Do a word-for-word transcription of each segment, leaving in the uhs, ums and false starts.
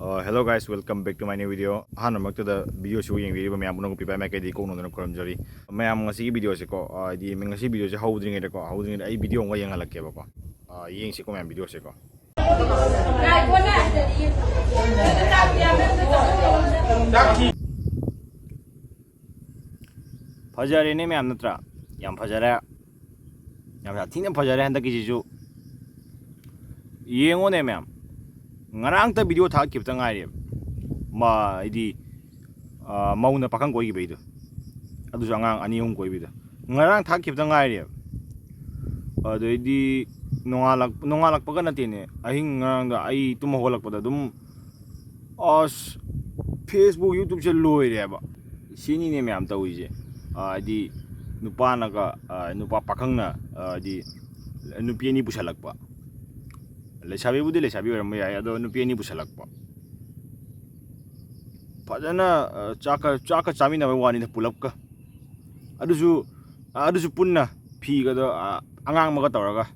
Uh, hello guys, welcome back to my new video. ꯑꯍꯥꯟꯕꯃꯛꯇꯗ ꯚꯤꯗꯤꯑꯣꯁꯤꯕꯨ ꯌꯦꯡꯕꯤꯔꯤꯕ ꯃꯌꯥꯝ ꯄꯨꯝꯅꯃꯛꯄꯨ ꯏꯄꯥ ꯏꯃꯥ ꯀꯩꯗꯤ ꯀꯣꯛꯅꯣꯗꯅ ꯈꯨꯔꯨꯝꯖꯔꯤ꯫ ꯃꯌꯥꯝ ꯉꯁꯤꯒꯤ ꯚꯤꯗꯤꯑꯣꯁꯦꯀꯣ, ꯑ, ꯍꯥꯏꯗꯤ ꯉꯁꯤ ꯚꯤꯗꯤꯑꯣꯁꯦ ꯍꯧꯗ꯭ꯔꯤꯉꯩꯗꯀꯣ, ꯍꯧꯗ꯭ꯔꯤꯉꯩꯗ ꯑꯩ ꯚꯤꯗꯤꯑꯣ ꯑꯃꯒ ꯌꯦꯡꯍꯜꯂꯛꯀꯦꯕꯀꯣ꯫ ꯑ, ꯌꯦꯡꯁꯤꯀꯣ ꯃꯌꯥꯝ ꯚꯤꯗꯤꯑꯣꯁꯦꯀꯣ꯫ ꯐꯖꯔꯦꯅꯦ ꯃꯌꯥꯝ, ꯅꯠꯇ꯭ꯔꯥ? ꯌꯥꯝ ꯐꯖꯔꯦ꯫ ꯌꯥꯝ ꯊꯤꯅ ꯐꯖꯔꯦ ꯍꯟꯗꯛꯀꯤꯁꯤꯁꯨ꯫ ꯌꯦꯡꯉꯣꯅꯦ ꯃꯌꯥꯝ, ꯉꯔꯥꯡꯇ ꯚꯤꯗꯤꯑꯣ ꯊꯥꯒꯠꯈꯤꯕꯇ ꯉꯥꯏꯔꯦꯕ꯫ ꯃꯥ, ꯍꯥꯏꯗꯤ, ꯑ, ꯃꯧꯅ ꯄꯥꯈꯪ ꯀꯣꯏꯈꯤꯕꯩꯗꯣ, ꯑꯗꯨꯁꯨ ꯑꯉꯥꯡ ꯑꯅꯤ ꯑꯍꯨꯝ ꯀꯣꯏꯕꯩꯗꯣ, ꯉꯔꯥꯡ ꯊꯥꯒꯠꯈꯤꯕꯇ ꯉꯥꯏꯔꯦꯕ꯫ ꯑꯗꯩꯗꯤ ꯅꯣꯡꯉꯥꯜꯂꯛ-, ꯅꯣꯡꯉꯥꯜꯂꯛꯄꯒ ꯅꯠꯇꯦꯅꯦ, ꯑꯍꯤꯡ ꯉꯔꯥꯡꯗ ꯑꯩ ꯇꯨꯝ ꯍꯧꯒꯠꯂꯛꯄꯗ ꯑꯗꯨꯝ, ꯑꯁ, Facebook, YouTubeꯁꯦ ꯂꯣꯏꯔꯦꯕ꯫ ꯁꯤꯅꯤꯅꯦ ꯃꯌꯥꯝ ꯇꯧꯔꯤꯁꯦ꯫ ꯑ, ꯍꯥꯏꯗꯤ ꯅꯨꯄꯥꯅꯒ, ꯑ, ꯅꯨꯄꯥ ꯄꯥꯈꯪꯅ, ꯑ, ꯍꯥꯏꯗꯤ ꯅꯨꯄꯤ ꯑꯅꯤ ꯄꯨꯁꯜꯂꯛꯄ꯫ ꯂꯩꯁꯥꯕꯤꯕꯨꯗꯤ ꯂꯩꯁꯥꯕꯤ ꯑꯣꯏꯔꯝꯕ ꯌꯥꯏ, ꯑꯗꯣ ꯅꯨꯄꯤ ꯑꯅꯤ ꯄꯨꯁꯜꯂꯛꯄ꯫ ꯐꯖꯅ, ꯑ, ꯆꯥꯛꯀ, ꯆꯥꯛꯀ ꯆꯥꯃꯤꯟꯅꯕꯩ ꯋꯥꯅꯤꯗ ꯄꯨꯂꯞꯀ꯫ ꯑꯗꯨꯁꯨ, ꯑꯗꯨꯁꯨ ꯄꯨꯟꯅ ꯐꯤꯒꯗꯣ, ꯑ, ꯑꯉꯥꯡꯕꯒ ꯇꯧꯔꯒ꯫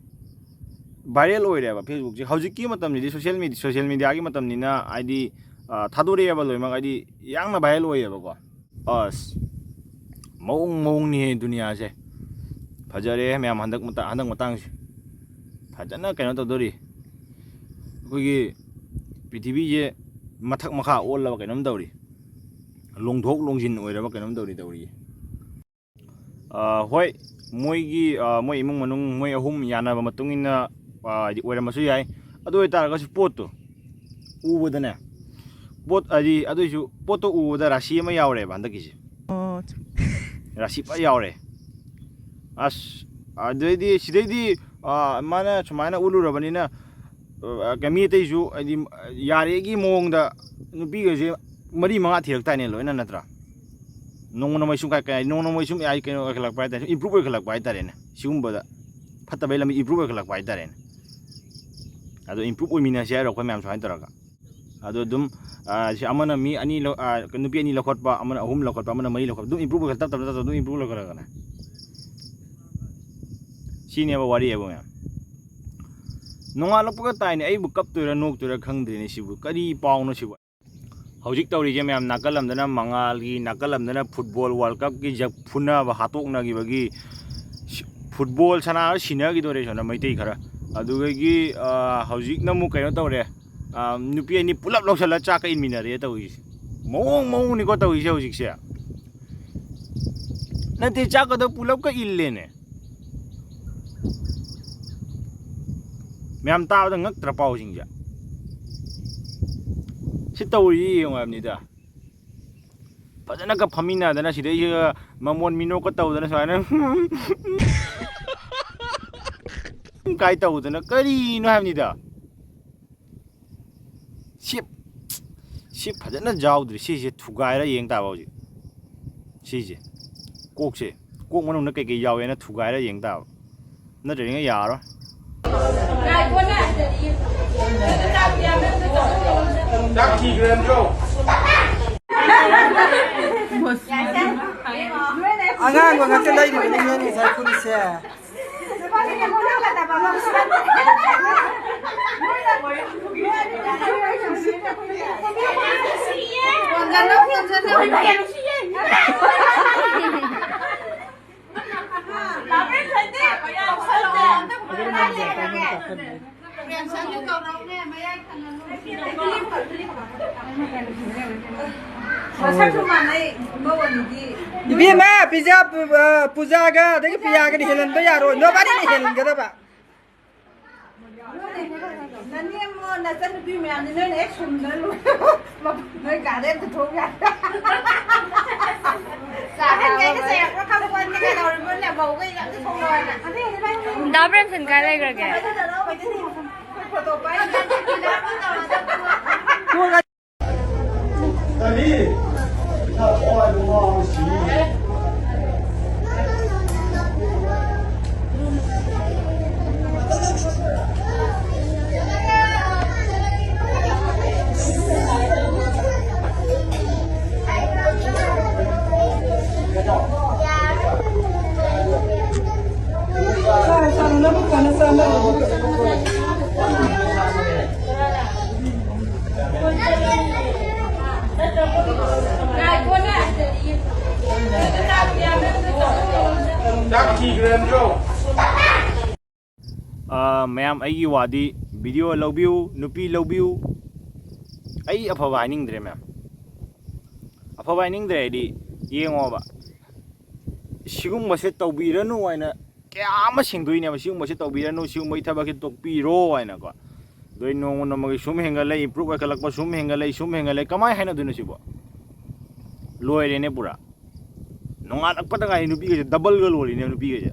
Viral ꯑꯣꯏꯔꯦꯕ Facebookꯁꯦ꯫ ꯍꯧꯖꯤꯛꯀꯤ ꯃꯇꯝꯁꯤꯗꯤ social media, social mediaꯒꯤ ꯃꯇꯝꯅꯤꯅ, ꯍꯥꯏꯗꯤ, ꯑ, ꯊꯥꯗꯣꯔꯛꯑꯦꯕ ꯂꯣꯏꯅꯃꯛ, ꯍꯥꯏꯗꯤ ꯌꯥꯝꯅ viral ꯑꯣꯏꯌꯦꯕꯀꯣ꯫ ꯑꯁ, ꯃꯑꯣꯡ ꯃꯑꯣꯡꯅꯤꯍꯦ ꯗꯨꯅꯤꯌꯥꯁꯦ꯫ ꯐꯖꯔꯦ ꯃꯌꯥꯝ, ꯍꯟꯗꯛ ꯃꯇꯥ-, ꯍꯟꯗꯛ ꯃꯇꯥꯡꯁꯦ꯫ ꯐꯖꯅ ꯀꯩꯅꯣ ꯇꯧꯗꯣꯔꯤ꯫ ꯑꯩꯈꯣꯏꯒꯤ ꯄ꯭ꯔꯤꯊꯤꯕꯤꯁꯦ ꯃꯊꯛ ꯃꯈꯥ ꯑꯣꯜꯂꯕ ꯀꯩꯅꯣꯝ ꯇꯧꯔꯤ꯫ ꯂꯣꯡꯊꯣꯛ ꯂꯣꯡꯖꯤꯟ ꯑꯣꯏꯔꯕ ꯀꯩꯅꯣꯝ ꯇꯧꯔꯤ ꯇꯧꯔꯤꯁꯦ꯫ ꯑ, ꯍꯣꯏ, ꯃꯣꯏꯒꯤ, ꯑ, ꯃꯣꯏ ꯏꯃꯨꯡ ꯃꯅꯨꯡ, ꯃꯣꯏ ꯑꯍꯨꯝ ꯌꯥꯅꯕ ꯃꯇꯨꯡ ꯏꯟꯅ, ꯑ, ꯍꯥꯏꯗꯤ ꯑꯣꯏꯔꯝꯕꯁꯨ ꯌꯥꯏ꯫ ꯑꯗꯨ ꯑꯣꯏꯇꯥꯔꯒꯁꯨ ꯄꯣꯠꯇꯣ ꯎꯕꯗꯅꯦ, ꯄꯣꯠ, ꯍꯥꯏꯗꯤ, ꯑꯗꯨꯏꯁꯨ ꯄꯣꯠꯇꯣ ꯎꯕꯗ ꯔꯥꯁꯤ ꯑꯃ ꯌꯥꯎꯔꯦꯕ ꯍꯟꯗꯛꯀꯤꯁꯦ꯫ ꯑꯣ, ꯆꯨꯝ꯫ ꯔꯥꯁꯤ ꯐꯖ ꯌꯥꯎꯔꯦ꯫ ꯑꯁ, ꯑꯗꯩꯗꯤ, ꯁꯤꯗꯩꯗꯤ, ꯑ, ꯃꯥꯅ ꯁꯨꯃꯥꯏꯅ ꯎꯠꯂꯨꯔꯕꯅꯤꯅ, ꯑ, ꯃꯤ ꯑꯇꯩꯁꯨ, ꯍꯥꯏꯗꯤ, ꯌꯥꯔꯦꯒꯤ ꯃꯑꯣꯡꯗ ꯅꯨꯄꯤꯒꯁꯦ ꯃꯔꯤ ꯃꯉꯥ ꯊꯤꯔꯛ ꯇꯥꯏꯅꯦ ꯂꯣꯏꯅ, ꯅꯠꯇ꯭ꯔꯥ? ꯅꯣꯡꯃ ꯅꯣꯡꯃꯒꯤ ꯁꯨꯝ ꯀꯩ, ꯀꯩ, ꯅꯣꯡꯃ ꯅꯣꯡꯃꯒꯤ ꯁꯨꯝ, ꯑꯩ, ꯀꯩꯅꯣ ꯑꯣꯏꯈꯠꯂꯛꯄ ꯍꯥꯏꯇꯥꯔꯦ, ꯁꯨꯝ improve ꯑꯣꯏꯈꯠꯂꯛꯄ ꯍꯥꯏꯇꯥꯔꯦꯅꯦ꯫ ꯁꯤꯒꯨꯝꯕꯗ ꯐꯠꯇꯕꯩ ꯂꯝꯕꯤ improve ꯑꯣꯏꯈꯠꯂꯛꯄ ꯍꯥꯏꯇꯥꯔꯦꯅꯦ꯫ ꯑꯗꯣ improve ꯑꯣꯏꯃꯤꯟꯅꯁꯦ ꯍꯥꯏꯔꯣ ꯑꯩꯈꯣꯏ ꯃꯌꯥꯝ ꯁꯨꯃꯥꯏꯅ ꯇꯧꯔꯒ? ꯑꯗꯣ ꯑꯗꯨꯝ, ꯑ, ꯁꯤ ꯑꯃꯅ ꯃꯤ ꯑꯅꯤ ꯂꯧ-, ꯑ, ꯅꯨꯄꯤ ꯑꯅꯤ ꯂꯧꯈꯠꯄ, ꯑꯃꯅ ꯑꯍꯨꯝ ꯂꯧꯈꯠꯄ, ꯑꯃꯅ ꯃꯔꯤ ꯂꯧꯈꯠꯄ, ꯑꯗꯨꯝ improve ꯑꯣꯏꯈꯠ-, ꯇꯞ ꯇꯞꯅ ꯇꯞ ꯇꯞꯅ ꯑꯗꯨꯝ improve ꯑꯣꯏꯈꯠꯂꯛꯀꯅꯤ꯫ ꯁꯤꯅꯦꯕ ꯋꯥꯔꯤ ꯍꯥꯏꯕꯨ ꯃꯌꯥꯝ꯫ ꯅꯣꯡꯉꯥꯜꯂꯛꯄꯒ ꯇꯥꯏꯅꯦ, ꯑꯩꯕꯨ ꯀꯞꯇꯣꯏꯔꯥ ꯅꯣꯛꯇꯣꯏꯔꯥ ꯈꯪꯗ꯭ꯔꯦꯅꯦ ꯁꯤꯕꯨ꯫ ꯀꯔꯤ ꯄꯥꯎꯅꯣ ꯁꯤꯕꯨ? ꯍꯧꯖꯤꯛ ꯇꯧꯔꯤꯁꯦ ꯃꯌꯥꯝ, ꯅꯥꯀꯜ ꯑꯃꯗꯅ ꯃꯉꯥꯜꯒꯤ, ꯅꯥꯀꯜ ꯑꯃꯗꯅ ꯐꯨꯠꯕꯣꯜ ꯋꯥꯔꯜ ꯀꯞꯀꯤ ꯖ-, ꯐꯨꯅꯕ, ꯍꯥꯠꯇꯣꯛꯅꯈꯤꯕꯒꯤ ꯁꯤ-, ꯐꯨꯠꯕꯣꯜ ꯁꯥꯟꯅꯔ ꯁꯤꯅꯈꯤꯗꯣꯔꯦ ꯁꯣꯝꯗ ꯃꯩꯇꯩ ꯈꯔ꯫ ꯑꯗꯨꯗꯒꯤ, ꯑ, ꯍꯧꯖꯤꯛꯅ ꯑꯃꯨꯛ ꯀꯩꯅꯣ ꯇꯧꯔꯦ, ꯑ, ꯅꯨꯄꯤ ꯑꯅꯤ ꯄꯨꯂꯞ ꯂꯧꯁꯜꯂ ꯆꯥꯛꯀ ꯏꯟꯃꯤꯟꯅꯔꯦ ꯇꯧꯔꯤꯁꯦ꯫ ꯃꯑꯣꯡ ꯃꯑꯣꯡꯅꯤꯀꯣ ꯇꯧꯔꯤꯁꯦ ꯍꯧꯖꯤꯛꯁꯦ꯫ ꯅꯠꯇꯦ, ꯆꯥꯛꯀꯗꯣ ꯄꯨꯂꯞꯀ ꯏꯜꯂꯦꯅꯦ꯫ ꯃꯌꯥꯝ ꯇꯥꯕꯗ ꯉꯛꯇ꯭ꯔ ꯄꯥꯎꯁꯤꯡꯁꯦ? ꯁꯤ ꯇꯧꯔꯤ ꯌꯦꯡꯉꯣ ꯍꯥꯏꯕꯅꯤꯗ꯫ ꯐꯖꯅꯒ ꯐꯝꯃꯤꯟꯅꯗꯅ ꯁꯤꯗꯩꯁꯤꯒ ꯃꯃꯣꯟ ꯃꯤꯅꯣꯛꯀ ꯇꯧꯗꯅ ꯁꯨꯃꯥꯏꯅ ꯀꯥꯏ ꯇꯧꯗꯅ ꯀꯔꯤꯅꯣ ꯍꯥꯏꯕꯅꯤꯗ꯫ ꯁꯤ, ꯁꯤ ꯐꯖꯅ ꯌꯥꯎꯗ꯭ꯔꯤ꯫ ꯁꯤꯁꯦ ꯊꯨꯒꯥꯏꯔ ꯌꯦꯡ ꯇꯥꯕ ꯍꯧꯖꯤꯛ꯫ ꯁꯤꯁꯦ꯫ ꯀꯣꯛꯁꯦ꯫ ꯀꯣꯛ ꯃꯅꯨꯡꯗ ꯀꯩꯀꯩ ꯌꯥꯎꯋꯦꯅ ꯊꯨꯒꯥꯏꯔ ꯌꯦꯡ ꯇꯥꯕ꯫ ꯅꯠꯇ꯭ꯔꯗꯤ ꯌꯥꯔꯣꯏ꯫ ꯆꯥꯛ ꯊꯤꯈ꯭ꯔꯦ ꯅꯠꯇ꯭ꯔꯣ? ꯑꯉꯥꯡꯕ ꯉꯥꯛꯇ ꯂꯩꯔꯤꯕꯅꯤꯅꯦ ꯉꯁꯥꯏ ꯐꯨꯔꯤꯠꯁꯦ꯫ ꯃꯁꯛꯁꯨ ꯃꯥꯟꯅꯩ, ꯃꯧ ꯑꯅꯤꯗꯤ꯫ ꯏꯕꯦꯝꯃ, ꯄꯤꯖꯥ, ꯄꯨ-, ꯑ, ꯄꯨꯖꯥꯒ ꯑꯗꯒꯤ ꯄꯤꯌꯥꯒꯗꯤ ꯍꯦꯜꯍꯟꯕ ꯌꯥꯔꯣꯏ, ꯅꯣꯏꯕꯥꯅꯤꯅ ꯍꯦꯜꯍꯟꯒꯗꯕ꯫ ꯅꯅꯦꯝꯃꯣ, ꯅꯆꯟꯅꯨꯄꯤ ꯃꯌꯥꯝꯗꯤ ꯅꯣꯏꯅ ꯍꯦꯛ ꯁꯨꯝꯗꯅ ꯂꯣꯏꯔꯦ꯫ ꯅꯣꯏ ꯀꯥꯗꯩ ꯑꯝꯇ ꯊꯣꯛ ꯌꯥꯗꯦ꯫ ꯑꯍꯟꯈꯩꯅ ꯆꯩꯔꯛꯄ꯭ꯔꯥ ꯈꯪꯄꯣꯟꯇꯦ, ꯀꯩꯗꯧꯔꯤꯕꯅꯣ ꯃꯧꯈꯩ ꯑꯝꯇ ꯊꯣꯛꯂꯛꯑꯣꯅ꯫ ꯗꯥ ꯄ꯭ꯔꯦꯝꯆꯟ ꯀꯥꯏ ꯂꯩꯈ꯭ꯔꯒꯦ? ꯐꯣꯇꯣ ꯄꯥꯏ꯫ ꯆꯥꯛ ꯊꯤꯈ꯭ꯔꯦ ꯅꯠꯇ꯭ꯔꯣ? ꯑꯥ, ꯃꯌꯥꯝ, ꯑꯩꯒꯤ ꯋꯥꯗꯤ ꯚꯤꯗꯤꯑꯣ ꯂꯧꯕꯤꯌꯨ, ꯅꯨꯄꯤ ꯂꯧꯕꯤꯌꯨ꯫ ꯑꯩ ꯑꯐꯕ ꯍꯥꯏꯅꯤꯡꯗ꯭ꯔꯦ ꯃꯌꯥꯝ, ꯑꯐꯕ ꯍꯥꯏꯅꯤꯡꯗ꯭ꯔꯦ ꯍꯥꯏꯗꯤ, ꯌꯦꯡꯉꯣꯕ, ꯁꯤꯒꯨꯝꯕꯁꯦ ꯇꯧꯕꯤꯔꯅꯨ ꯍꯥꯏꯅ ꯀꯌꯥ ꯑꯃ ꯁꯦꯡꯗꯣꯛꯏꯅꯦꯕ꯫ "ꯁꯤꯒꯨꯝꯕꯁꯦ ꯇꯧꯕꯤꯔꯅꯨ, ꯁꯤꯒꯨꯝꯕꯒꯤ ꯊꯕꯛꯁꯦ ꯇꯣꯛꯄꯤꯔꯣ" ꯍꯥꯏꯅꯀꯣ꯫ ꯑꯗꯣ ꯑꯩ ꯅꯣꯡꯃ ꯅꯣꯡꯃꯒꯤ ꯁꯨꯝ ꯍꯦꯟꯒꯠꯂꯛ, ꯏꯝꯄ꯭ꯔꯨꯞ ꯑꯣꯏꯈꯠꯂꯛꯄ ꯁꯨꯝ ꯍꯦꯟꯒꯠꯂꯛ, ꯁꯨꯝ ꯍꯦꯟꯒꯠꯂꯛ, ꯀꯃꯥꯏꯅ ꯍꯥꯏꯅꯗꯣꯏꯅꯣ ꯁꯤꯕꯣ? ꯂꯣꯏꯔꯦꯅꯦ ꯄꯨꯔꯥ꯫ ꯅꯣꯡꯉꯥꯜꯂꯛꯄꯗ ꯉꯥꯏ ꯅꯨꯄꯤꯒꯁꯦ ꯗꯕꯜꯒ ꯂꯣꯜꯂꯤꯅꯦ ꯅꯨꯄꯤꯒꯁꯦ꯫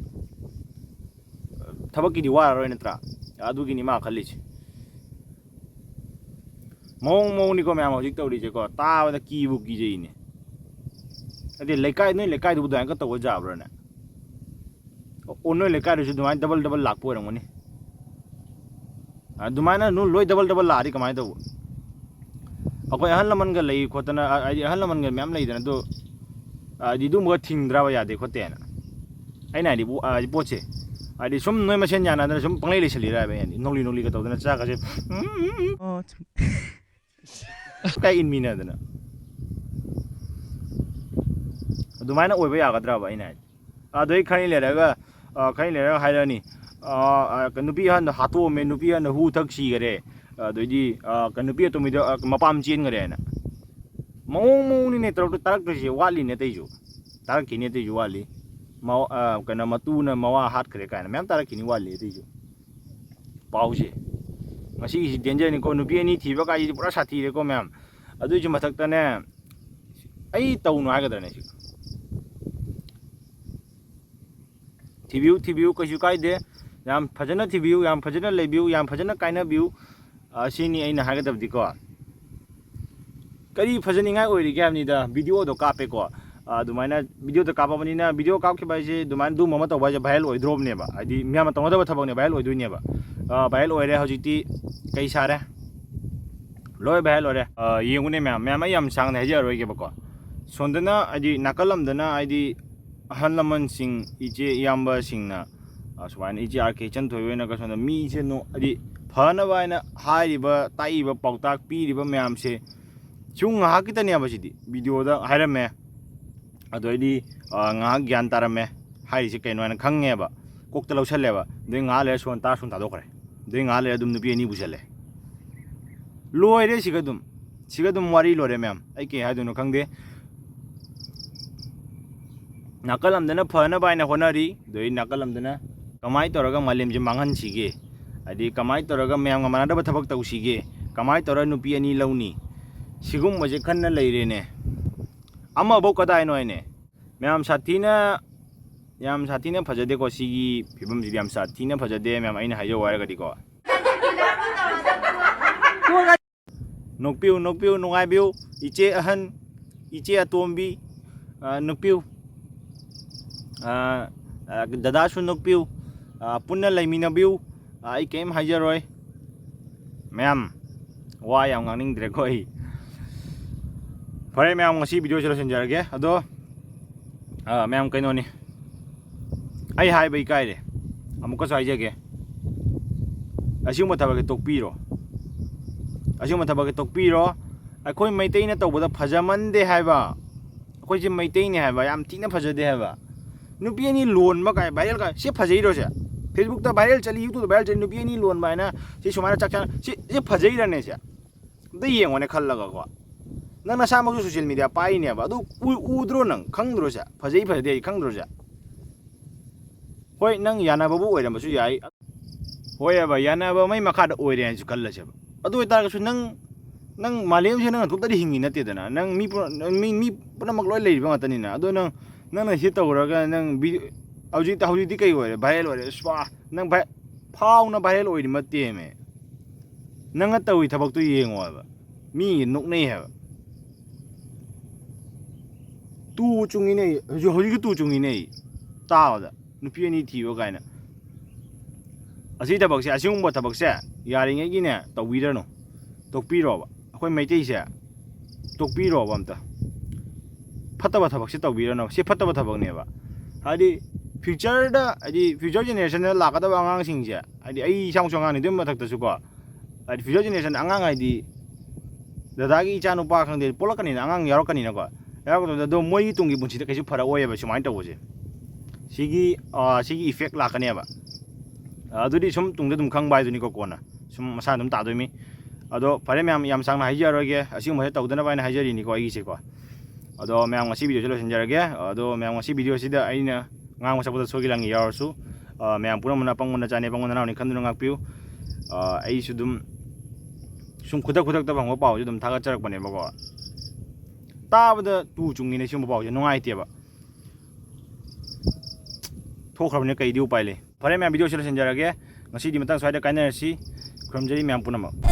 ꯊꯕꯛꯀꯤꯗꯤ ꯋꯥꯔꯔꯣꯏ ꯅꯠꯇ꯭ꯔꯥ? ꯑꯗꯨꯒꯤꯅꯤ ꯃꯥ ꯈꯜꯂꯤꯁꯦ꯫ ꯃꯑꯣꯡ ꯃꯑꯣꯡꯅꯤꯀꯣ ꯃꯌꯥꯝ ꯍꯧꯖꯤꯛ ꯇꯧꯔꯤꯁꯦꯀꯣ, ꯇꯥꯕꯗ ꯀꯤꯕꯨ ꯀꯤꯖꯩꯅꯦ꯫ ꯑꯗꯩ ꯂꯩꯀꯥꯏ, ꯅꯣꯏ ꯂꯩꯀꯥꯏꯗꯨꯕꯨ ꯑꯗꯨꯃꯥꯏꯅ ꯇꯧꯕ ꯌꯥꯕ꯭ꯔꯥꯅꯦ? ꯑꯣ, ꯅꯣꯏ ꯂꯩꯀꯥꯏꯗꯨꯁꯨ ꯑꯗꯨꯃꯥꯏꯅ ꯗꯕꯜ ꯗꯕꯜ ꯂꯥꯛꯄ ꯑꯣꯏꯔꯝꯒꯅꯤ꯫ ꯑꯗꯨꯃꯥꯏꯅ ꯅꯨ-, ꯂꯣꯏ ꯗꯕꯜ ꯗꯕꯜ ꯂꯥꯛꯑꯗꯤ ꯀꯃꯥꯏꯅ ꯇꯧꯕ? ꯑꯩꯈꯣꯏ ꯑꯍꯜ ꯂꯃꯟꯒ ꯂꯩ ꯈꯣꯠꯇꯅ, ꯑ, ꯍꯥꯏꯗꯤ ꯑꯍꯜ ꯂꯃꯟꯒ ꯃꯌꯥꯝ ꯂꯩꯗꯅ, ꯑꯗꯨ, ꯑ, ꯍꯥꯏꯗꯤ ꯑꯗꯨꯝꯕꯒ ꯊꯤꯡꯗ꯭ꯔꯕ ꯌꯥꯗꯦ ꯈꯣꯠꯇꯦꯅ? ꯑꯩꯅ ꯍꯥꯏꯗꯤ ꯄꯣ-, ꯑ, ꯍꯥꯏꯗꯤ ꯄꯣꯠꯁꯦ, ꯍꯥꯏꯗꯤ ꯁꯨꯝ ꯅꯣꯏ ꯃꯁꯦꯟ ꯌꯥꯅꯗꯅ ꯁꯨꯝ ꯄꯪꯂꯩ ꯂꯩꯁꯜꯂꯤꯔ ꯍꯥꯏꯕ ꯑꯩꯅ ꯍꯥꯏꯗꯤ, ꯅꯣꯛꯂꯤ ꯅꯣꯛꯂꯤꯒ ꯇꯧꯗꯅ ꯆꯥꯛꯀꯁꯦ, ꯎꯝ, ꯎꯝ, ꯎꯝ, ꯑꯣ, ꯆꯨꯝ-, ꯀꯥꯏ ꯏꯟꯃꯤꯟꯅꯗꯅ꯫ ꯑꯗꯨꯃꯥꯏꯅ ꯑꯣꯏꯕ ꯌꯥꯒꯗ꯭ꯔꯕ ꯑꯩꯅ ꯍꯥꯏꯗꯤ? ꯑꯗꯩ ꯈꯔ ꯂꯩꯔꯒ, ꯑ, ꯈꯔ ꯂꯩꯔꯒ ꯍꯥꯏꯔꯛꯑꯅꯤ, ꯑ, ꯑ, ꯅꯨꯄꯤ ꯑꯍꯟꯗ ꯍꯥꯠꯇꯣꯛꯑꯝꯃꯦ, ꯅꯨꯄꯤ ꯑꯍꯟꯗ ꯍꯨ ꯊꯛ ꯁꯤꯈꯔꯦ, ꯑꯗꯩꯗꯤ, ꯑ, ꯀ-, ꯅꯨꯄꯤ ꯑꯇꯣꯝꯕꯤꯗ, ꯑ, ꯃꯄꯥꯝ ꯆꯦꯟꯈꯔꯦꯅ꯫ ꯃꯑꯣꯡ ꯃꯑꯣꯡꯅꯤꯅꯦ ꯇꯧꯔꯛꯇ-, ꯇꯥꯔꯛꯇꯣꯏꯁꯦ, ꯋꯥꯠꯂꯤꯅꯦ ꯑꯇꯩꯁꯨ꯫ ꯇꯥꯔꯛꯈꯤꯅꯤ ꯑꯇꯩꯁꯨ ꯋꯥꯠꯂꯤ꯫ ꯃꯧ-, ꯑ, ꯀꯩꯅꯣ, ꯃꯇꯨꯅ ꯃꯋꯥ ꯍꯥꯠꯈ꯭ꯔꯦ ꯀꯥꯏꯅ ꯃꯌꯥꯝ ꯇꯥꯔꯛꯈꯤꯅꯤ ꯋꯥꯠꯂꯤ ꯑꯇꯩꯁꯨ꯫ ꯄꯥꯎꯁꯦ꯫ ꯉꯁꯤꯒꯤꯁꯤ ꯗꯦꯟꯖꯔꯅꯤꯀꯣ, ꯅꯨꯄꯤ ꯑꯅꯤ ꯊꯤꯕ ꯀꯥꯏꯁꯤꯗꯤ ꯄꯨꯔꯥ ꯁꯥꯊꯤꯔꯦꯀꯣ ꯃꯌꯥꯝ꯫ ꯑꯗꯨꯏꯁꯨ ꯃꯊꯛꯇꯅꯦ, ꯑꯩ ꯇꯧꯅꯨ ꯍꯥꯏꯒꯗ꯭ꯔꯅꯦ ꯁꯤ? ꯊꯤꯕꯤꯌꯨ, ꯊꯤꯕꯤꯌꯨ, ꯀꯩꯁꯨ ꯀꯥꯏꯗꯦ꯫ ꯌꯥꯝ ꯐꯖꯅ ꯊꯤꯕꯤꯌꯨ, ꯌꯥꯝ ꯐꯖꯅ ꯂꯩꯕꯤꯌꯨ, ꯌꯥꯝ ꯐꯖꯅ ꯀꯥꯏꯅꯕꯤꯌꯨ꯫ ꯑ, ꯁꯤꯅꯤ ꯑꯩꯅ ꯍꯥꯏꯒꯗꯕꯗꯤꯀꯣ꯫ ꯀꯔꯤ ꯐꯖꯅꯤꯡꯉꯥꯏ ꯑꯣꯏꯔꯤꯒꯦ ꯍꯥꯏꯕꯅꯤꯗ, ꯚꯤꯗꯤꯑꯣꯗꯣ ꯀꯥꯞꯄꯦꯀꯣ꯫ ꯑ, ꯑꯗꯨꯃꯥꯏꯅ ꯚꯤꯗꯤꯑꯣꯗ ꯀꯥꯞꯄꯕꯅꯤꯅ, ꯚꯤꯗꯤꯑꯣ ꯀꯥꯞꯈꯤꯕ ꯍꯥꯏꯁꯦ ꯑꯗꯨꯃꯥꯏꯅ ꯑꯗꯨꯝꯕ ꯑꯃ ꯇꯧꯕ ꯍꯥꯏꯁꯦ viral ꯑꯣꯏꯗ꯭ꯔꯣꯕꯅꯦꯕ꯫ ꯍꯥꯏꯗꯤ ꯃꯌꯥꯝꯅ ꯇꯧꯅꯗꯕ ꯊꯕꯛꯅꯦ, viral ꯑꯣꯏꯗꯣꯏꯅꯦꯕ꯫ ꯑ, viral ꯑꯣꯏꯔꯦ ꯍꯧꯖꯤꯛꯇꯤ꯫ ꯀꯩ ꯁꯥꯔꯦ? ꯂꯣꯏ viral ꯑꯣꯏꯔꯦ꯫ ꯑ, ꯌꯦꯡꯉꯨꯅꯦ ꯃꯌꯥꯝ, ꯃꯌꯥꯝ ꯑꯩ ꯌꯥꯝ ꯁꯥꯡꯅ ꯍꯥꯏꯖꯔꯔꯣꯏꯒꯦꯕꯀꯣ꯫ ꯁꯣꯝꯗꯅ ꯍꯥꯏꯗꯤ ꯅꯥꯀꯜ ꯑꯃꯗꯅ ꯍꯥꯏꯗꯤ ꯑꯍꯜ ꯂꯃꯟꯁꯤꯡ, ꯏꯆꯦ ꯏꯌꯥꯝꯕꯁꯤꯡꯅ, ꯑ, ꯁꯨꯃꯥꯏꯅ ꯏꯆꯦ ꯑꯥꯔ ꯀꯦ ꯏꯆꯟꯊꯣꯏ ꯍꯣꯏꯅꯒ ꯁꯣꯝꯗ ꯃꯤꯁꯦ ꯅꯣ-, ꯍꯥꯏꯗꯤ ꯐꯅꯕ ꯍꯥꯏꯅ ꯍꯥꯏꯔꯤꯕ, ꯇꯥꯛꯏꯕ, ꯄꯥꯎꯇꯥꯛ ꯄꯤꯔꯤꯕ ꯃꯌꯥꯝꯁꯦ ꯁꯨꯝ ꯉꯥꯏꯍꯥꯛꯀꯤꯇꯅꯦꯕ ꯁꯤꯗꯤ꯫ ꯚꯤꯗꯤꯑꯣꯗ ꯍꯥꯏꯔꯝꯃꯦ, ꯑꯗꯩꯗꯤ, ꯑ, ꯉꯥꯏꯍꯥꯛ ꯒ꯭ꯌꯥꯟ ꯇꯥꯔꯝꯃꯦ, ꯍꯥꯏꯔꯤꯁꯦ ꯀꯩꯅꯣ ꯍꯥꯏꯅ ꯈꯪꯉꯦꯕ, ꯀꯣꯛꯇ ꯂꯧꯁꯜꯂꯦꯕ꯫ ꯑꯗꯩ ꯉꯥꯏꯍꯥꯛ ꯂꯩꯔ ꯁꯣꯟ ꯇꯥ ꯁꯣꯟ ꯊꯥꯗꯣꯛꯈ꯭ꯔꯦ꯫ ꯑꯗꯩ ꯉꯥꯏꯍꯥꯛ ꯂꯩꯔ ꯑꯗꯨꯝ ꯅꯨꯄꯤ ꯑꯅꯤ ꯄꯨꯁꯜꯂꯦ꯫ ꯂꯣꯏꯔꯦ ꯁꯤꯒ ꯑꯗꯨꯝ, ꯁꯤꯒ ꯑꯗꯨꯝ ꯋꯥꯔꯤ ꯂꯣꯏꯔꯦ ꯃꯌꯥꯝ꯫ ꯑꯩ ꯀꯩ ꯍꯥꯏꯗꯣꯏꯅꯣ ꯈꯪꯗꯦ꯫ ꯅꯥꯀꯜ ꯑꯃꯗꯅ ꯐꯅꯕ ꯍꯥꯏꯅ ꯍꯣꯠꯅꯔꯤ, ꯑꯗꯩ ꯅꯥꯀꯜ ꯑꯃꯗꯅ ꯀꯃꯥꯏꯅ ꯇꯧꯔꯒ ꯃꯥꯂꯦꯝꯁꯦ ꯃꯥꯡꯍꯟꯁꯤꯒꯦ, ꯍꯥꯏꯗꯤ ꯀꯃꯥꯏꯅ ꯇꯧꯔꯒ ꯃꯌꯥꯝꯒ ꯃꯥꯟꯅꯗꯕ ꯊꯕꯛ ꯇꯧꯁꯤꯒꯦ, ꯀꯃꯥꯏꯅ ꯇꯧꯔꯒ ꯅꯨꯄꯤ ꯑꯅꯤ ꯂꯧꯅꯤ, ꯁꯤꯒꯨꯝꯕꯁꯦ ꯈꯟꯅ ꯂꯩꯔꯦꯅꯦ꯫ ꯑꯃꯐꯧ ꯀꯗꯥꯏꯅꯣ ꯍꯥꯏꯅꯦ꯫ ꯃꯌꯥꯝ ꯁꯥꯊꯤꯅ, ꯌꯥꯝ ꯁꯥꯊꯤꯅ ꯐꯖꯗꯦꯀꯣ꯫ ꯁꯤꯒꯤ ꯐꯤꯕꯝꯁꯤꯗꯤ ꯌꯥꯝ ꯁꯥꯊꯤꯅ ꯐꯖꯗꯦ ꯃꯌꯥꯝ, ꯑꯩꯅ ꯍꯥꯏꯖꯧ ꯍꯥꯏꯔꯒꯗꯤꯀꯣ꯫ ꯅꯣꯛꯄꯤꯌꯨ, ꯅꯣꯛꯄꯤꯌꯨ, ꯅꯨꯡꯉꯥꯏꯕꯤꯌꯨ, ꯏꯆꯦ ꯑꯍꯟ, ꯏꯆꯦ ꯑꯇꯣꯝꯕꯤ, ꯑ, ꯅꯣꯛꯄꯤꯌꯨ, ꯑ, ꯑ, ꯗꯗꯥꯁꯨ ꯅꯣꯛꯄꯤꯌꯨ, ꯑ, ꯄꯨꯟꯅ ꯂꯩꯃꯤꯟꯅꯕꯤꯌꯨ꯫ ꯑ, ꯑꯩ ꯀꯔꯤꯝ ꯍꯥꯏꯖꯔꯣꯏ ꯃꯌꯥꯝ, ꯋꯥ ꯌꯥꯝ ꯉꯥꯡꯅꯤꯡꯗ꯭ꯔꯦꯀꯣ ꯑꯩ꯫ ꯐꯔꯦ ꯃꯌꯥꯝ, ꯉꯁꯤ ꯚꯤꯗꯤꯑꯣꯁꯤ ꯂꯣꯏꯁꯤꯟꯖꯔꯒꯦ꯫ ꯑꯗꯣ, ꯑ, ꯃꯌꯥꯝ ꯀꯩꯅꯣꯅꯤ, ꯑꯩ ꯍꯥꯏꯕ ꯏꯀꯥꯏꯔꯦ, ꯑꯃꯨꯛꯀꯁꯨ ꯍꯥꯏꯖꯒꯦ, ꯑꯁꯤꯒꯨꯝꯕ ꯊꯕꯛꯁꯦ ꯇꯣꯛꯄꯤꯔꯣ, ꯑꯁꯤꯒꯨꯝꯕ ꯊꯕꯛꯁꯦ ꯇꯣꯛꯄꯤꯔꯣ꯫ ꯑꯩꯈꯣꯏ ꯃꯩꯇꯩꯅ ꯇꯧꯕꯗ ꯐꯖꯃꯟꯗꯦ ꯍꯥꯏꯕ, ꯑꯩꯈꯣꯏꯁꯦ ꯃꯩꯇꯩꯅꯦ ꯍꯥꯏꯕ, ꯌꯥꯝ ꯊꯤꯅ ꯐꯖꯗꯦ ꯍꯥꯏꯕ꯫ ꯅꯨꯄꯤ ꯑꯅꯤ ꯂꯣꯟꯕ ꯀꯥꯏ ꯚꯥꯏꯔꯦꯜ ꯀꯥꯏ, ꯁꯤ ꯐꯖꯩꯔꯣ ꯁꯦ? ꯐꯦꯁꯕꯨꯛꯇ ꯚꯥꯏꯔꯦꯜ ꯆꯠꯂꯤ, ꯌꯨꯇ꯭ꯌꯨꯕꯇ ꯚꯥꯏꯔꯦꯜ ꯆꯠꯂꯤ, ꯅꯨꯄꯤ ꯑꯅꯤ ꯂꯣꯟꯕ ꯍꯥꯏꯅ, ꯁꯤ ꯁꯨꯃꯥꯏꯅ ꯆꯥꯛ ꯆꯥ-, ꯁꯤ, ꯁꯤ ꯐꯖꯩꯔꯅꯦ ꯁꯦ? ꯑꯝꯇ ꯌꯦꯡꯉꯣꯅꯦ ꯈꯜꯂꯒꯀꯣ꯫ ꯅꯪ ꯅꯁꯥꯃꯛꯁꯨ ꯁꯣꯁꯤꯌꯦꯜ ꯃꯤꯗꯤꯌꯥ ꯄꯥꯏꯔꯤꯅꯦꯕ, ꯑꯗꯨ ꯎ-, ꯎꯗ꯭ꯔꯣ ꯅꯪ? ꯈꯪꯗ꯭ꯔꯣ ꯁꯦ? ꯐꯖꯩ ꯐꯖꯗꯦ ꯍꯥꯏ ꯈꯪꯗ꯭ꯔꯣ ꯁꯦ? ꯍꯣꯏ, ꯅꯪ ꯌꯥꯅꯕꯕꯨ ꯑꯣꯏꯔꯝꯕꯁꯨ ꯌꯥꯏ꯫ ꯍꯣꯏꯑꯕ, ꯌꯥꯅꯕ ꯃꯩ ꯃꯈꯥꯗ ꯑꯣꯏꯔꯦ ꯍꯥꯏꯅꯁꯨ ꯈꯜꯂꯁꯦꯕ꯫ ꯑꯗꯨ ꯑꯣꯏꯇꯥꯔꯒꯁꯨ ꯅꯪ, ꯅꯪ ꯃꯥꯂꯦꯝꯁꯤꯗ ꯅꯪ ꯅꯇꯣꯝꯇꯗꯤ ꯍꯤꯡꯉꯤ ꯅꯠꯇꯦꯗꯅ꯫ ꯅꯪ ꯃꯤ ꯄꯨ-, ꯃꯤ, ꯃꯤ ꯄꯨꯝꯅꯃꯛ ꯂꯣꯏ ꯂꯩꯔꯤꯕ ꯉꯥꯛꯇꯅꯤꯅ꯫ ꯑꯗꯣ ꯅꯪ, ꯅꯪꯅ ꯁꯤ ꯇꯧꯔꯒ ꯅꯪ ꯚꯤ-, ꯍꯧꯖꯤꯛꯇꯤ, ꯍꯧꯖꯤꯛꯇꯤ ꯀꯩ ꯑꯣꯏꯔꯦ? ꯚꯥꯏꯔꯦꯜ ꯑꯣꯏꯔꯦ꯫ ꯁ꯭ꯋꯥ, ꯅꯪ ꯚꯥꯏ-, ꯐꯥꯎꯅ ꯚꯥꯏꯔꯦꯜ ꯑꯣꯏꯔꯤ ꯃꯠꯇꯦꯃꯦ꯫ ꯅꯪꯅ ꯇꯧꯔꯤ ꯊꯕꯛꯇꯣ ꯌꯦꯡꯉꯣ ꯍꯥꯏꯕ꯫ ꯃꯤ ꯅꯣꯛꯅꯩ ꯍꯥꯏꯕ꯫ ꯇꯨ ꯆꯨꯡꯉꯤꯅꯦ ꯑꯩ꯫ ꯍꯧꯖꯤꯛ, ꯍꯧꯖꯤꯛꯀꯤ ꯇꯨ ꯆꯨꯡꯉꯤꯅꯦ ꯑꯩ꯫ ꯇꯥꯕꯗ꯫ ꯅꯨꯄꯤ ꯑꯅꯤ ꯊꯤꯕ ꯀꯥꯏꯅ꯫ ꯑꯁꯤ ꯊꯕꯛꯁꯦ, ꯑꯁꯤꯒꯨꯝꯕ ꯊꯕꯛꯁꯦ ꯌꯥꯔꯤꯉꯩꯒꯤꯅꯦ ꯇꯧꯕꯤꯔꯅꯨ꯫ ꯇꯣꯛꯄꯤꯔꯣꯕ꯫ ꯑꯩꯈꯣꯏ ꯃꯩꯇꯩꯁꯦ ꯇꯣꯛꯄꯤꯔꯣꯕ ꯑꯝꯇ꯫ ꯐꯠꯇꯕ ꯊꯕꯛꯁꯦ ꯇꯧꯕꯤꯔꯅꯨ꯫ ꯁꯤ ꯐꯠꯇꯕ ꯊꯕꯛꯅꯦꯕ꯫ ꯍꯥꯏꯗꯤ future-ꯗ, ꯍꯥꯏꯗꯤ future generation-ꯗ ꯂꯥꯛꯀꯗꯕ ꯑꯉꯥꯡꯁꯤꯡꯁꯦ, ꯍꯥꯏꯗꯤ ꯑꯩ ꯏꯁꯥꯃꯛꯁꯨ ꯑꯉꯥꯡꯅꯤ, ꯑꯗꯨꯒꯤ ꯃꯊꯛꯇꯁꯨꯀꯣ, ꯍꯥꯏꯗꯤ future generation ꯑꯉꯥꯡ ꯍꯥꯏꯗꯤ ꯗꯗꯥꯒꯤ ꯏꯆꯥ ꯅꯨꯄꯥ ꯈꯪꯗꯦ, ꯄꯣꯛꯂꯛꯀꯅꯤꯅ, ꯑꯉꯥꯡ ꯌꯥꯎꯔꯛꯀꯅꯤꯅꯀꯣ, ꯌꯥꯎꯔꯛꯄꯗ ꯑꯗꯣ ꯃꯣꯏꯒꯤ ꯇꯨꯡꯒꯤ ꯄꯨꯟꯁꯤꯗ ꯀꯩꯁꯨ ꯐꯔꯛꯑꯣꯏꯕ ꯁꯨꯃꯥꯏꯅ ꯇꯧꯕꯁꯦ꯫ ꯁꯤꯒꯤ ꯑ, ꯁꯤꯒꯤ effect ꯂꯥꯛꯀꯅꯦꯕ꯫ ꯑꯗꯨꯗꯤ ꯁꯨꯝ ꯇꯨꯡꯗ ꯑꯗꯨꯝ ꯈꯪꯕ ꯍꯥꯏꯗꯨꯅꯤꯀꯣ, ꯀꯣꯟꯅ ꯁꯨꯝ ꯃꯁꯥ ꯑꯗꯨꯝ ꯇꯥꯗꯣꯏꯃꯤ꯫ ꯑꯗꯣ ꯐꯔꯦ ꯃꯌꯥꯝ, ꯌꯥꯝ ꯁꯥꯡꯅ ꯍꯥꯏꯖꯔꯔꯣꯏꯒꯦ, ꯑꯁꯤꯒꯨꯝꯕꯁꯦ ꯇꯧꯗꯅꯕ ꯍꯥꯏꯅ ꯍꯥꯏꯖꯔꯤꯅꯤꯀꯣ ꯑꯩꯒꯤꯁꯦꯀꯣ꯫ ꯑꯗꯣ ꯃꯌꯥꯝ, ꯉꯁꯤ video ꯁꯦ ꯂꯣꯏꯁꯤꯟꯖꯔꯒꯦ꯫ ꯑꯗꯣ ꯃꯌꯥꯝ, ꯉꯁꯤ video ꯁꯤꯗ ꯑꯩꯅ ꯉꯥꯡꯕ ꯁꯛꯄꯗ ꯁꯣꯏꯒꯤ ꯂꯥꯡꯒꯤ ꯌꯥꯎꯔꯁꯨ, ꯑ, ꯃꯌꯥꯝ ꯄꯨꯝꯅꯃꯛꯅ ꯑꯄꯪꯕ ꯅꯆꯥꯅꯤ, ꯑꯄꯪꯕ ꯅꯅꯥꯎꯅꯤ ꯈꯟꯗꯨꯅ ꯉꯥꯛꯄꯤꯌꯨ꯫ ꯑ, ꯑꯩꯁꯨ ꯑꯗꯨꯝ ꯁꯨꯝ ꯈꯨꯗꯛ ꯈꯨꯗꯛꯇ ꯐꯪꯕ ꯄꯥꯎꯁꯦ ꯑꯗꯨꯝ ꯊꯥꯒꯠꯆꯔꯛꯄꯅꯦꯕꯀꯣ꯫ ꯇꯥꯕꯗ ꯇꯨ ꯆꯨꯡꯉꯤꯅꯦ ꯁꯤꯒꯨꯝꯕ ꯄꯥꯎꯁꯦ, ꯅꯨꯡꯉꯥꯏꯇꯦꯕ꯫ ꯊꯣꯛꯈ꯭ꯔꯕꯅꯤꯅ ꯀꯩꯗꯤ ꯎꯄꯥꯏ ꯂꯩ? ꯐꯔꯦ ꯃꯌꯥꯝ, video ꯁꯤ ꯂꯣꯏꯁꯤꯟꯖꯔꯒꯦ꯫ ꯉꯁꯤꯗꯤ ꯃꯇꯥꯡ ꯁ꯭ꯋꯥꯏꯗ ꯀꯥꯏꯅꯔꯁꯤ꯫ ꯈꯨꯔꯨꯝꯖꯔꯤ ꯃꯌꯥꯝ ꯄꯨꯝꯅꯃꯛ꯫